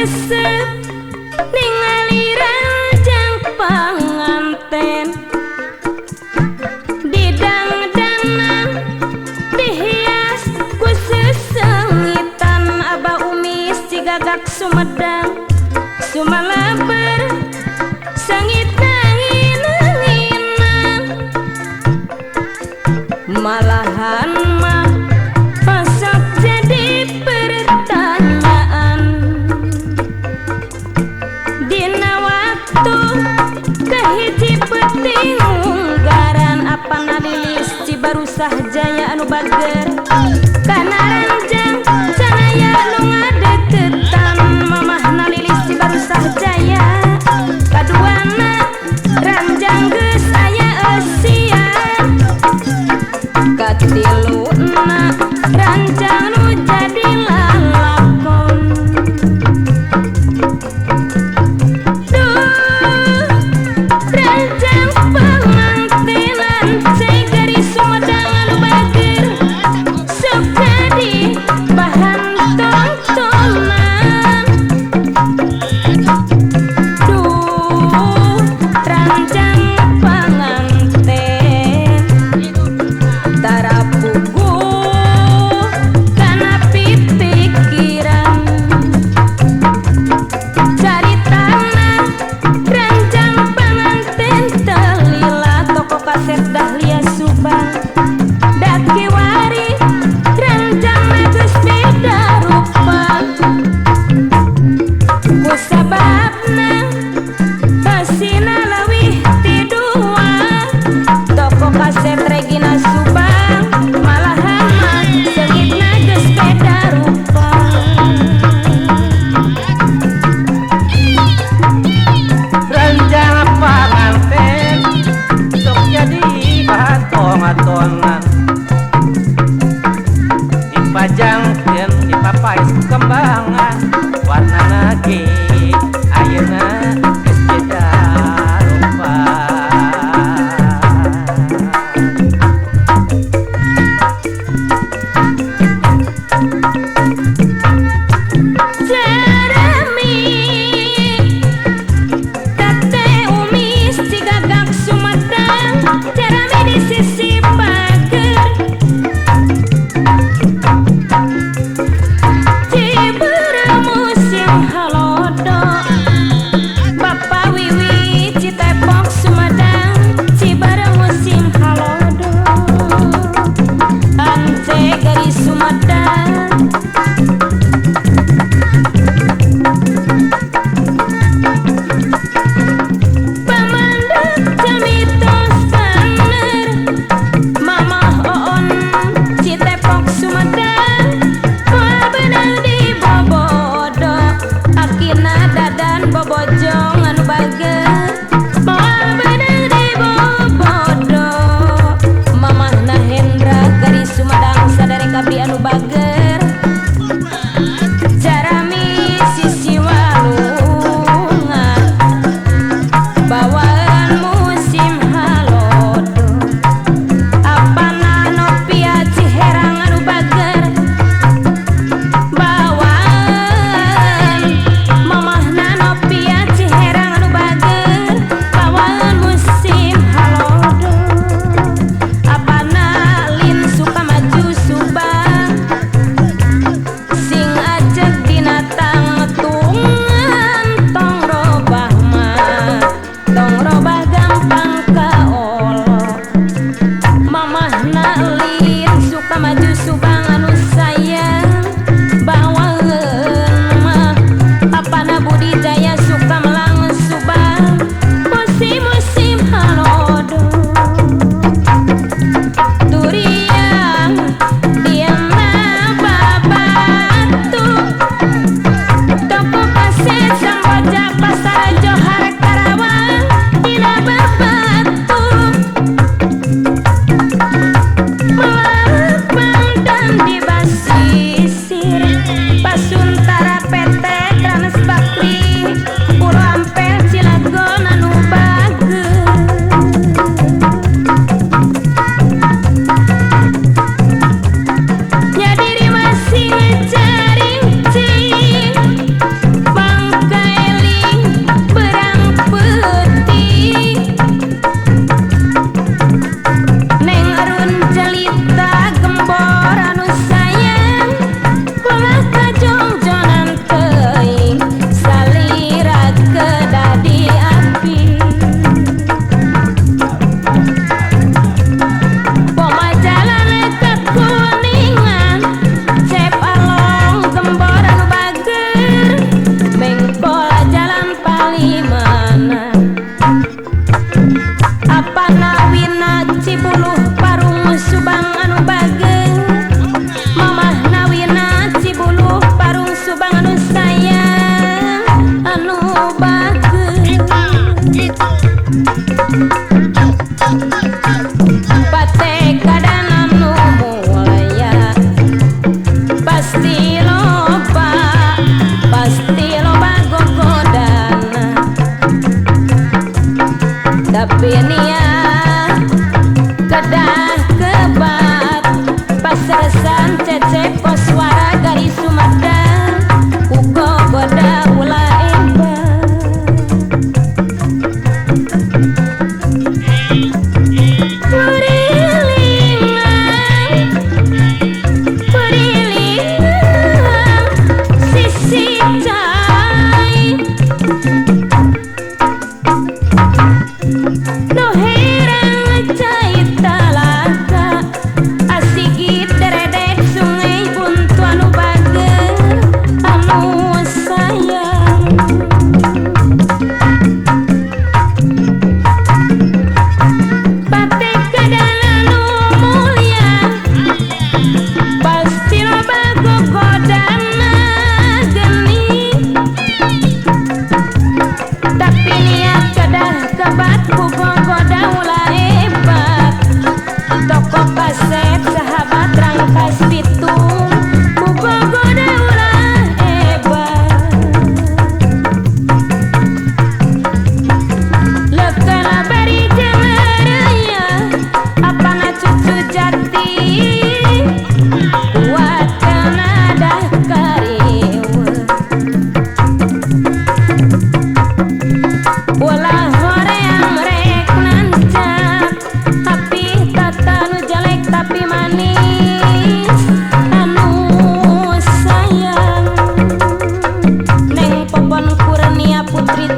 Resep ningali ranjang panganten didangdanan dihias ku sesengitan Abah Umi Cigagak Sumedang sumalaber sangit nangin-nanginan malahan mah pasok jadi pertanyaan dina waktu kahiji peuting munggaran apa nalilis Cibarusah Jaya anu bager kana ranjang canaya nu ngadeukeutan mamah nalilis Cibarusah Jaya kaduana ranjang geus aya eusian katiluna ranjang nu jadi lalakon. Duh ranjang pangantenan Cegari Sumedang anu bager sok jadi bahan tong. Cibuluh Parung Subang anu bageng, Mamah Nawina Cibuluh Parung Subang anu sayang anu bageng. Pate kadana nu mulaya pasti loba, pasti loba gogodana, tapi niat kedah kebat pasasan cecep koswara garis Sumedang ku gogoda ulah hebat. Kurilingan, kurilingan sisi cai nu herang cai talaga asigit deredek sungai buntu anu bager anu sayang. Pate kadana nu mulia pasti loba gogodana geni, tapi niat kedah kebat ku gogoda ulah hebat. Toko kasep sahabat rangkas pitung ku gogoda ulah hebat. Leukana bari jeung reuya apana cucu jati kuat kana dah kariweuh. Ulah hoream rek nancap tapi tata nu jelek tapi manis anu sayang. Neng Popon Kurnia Putri.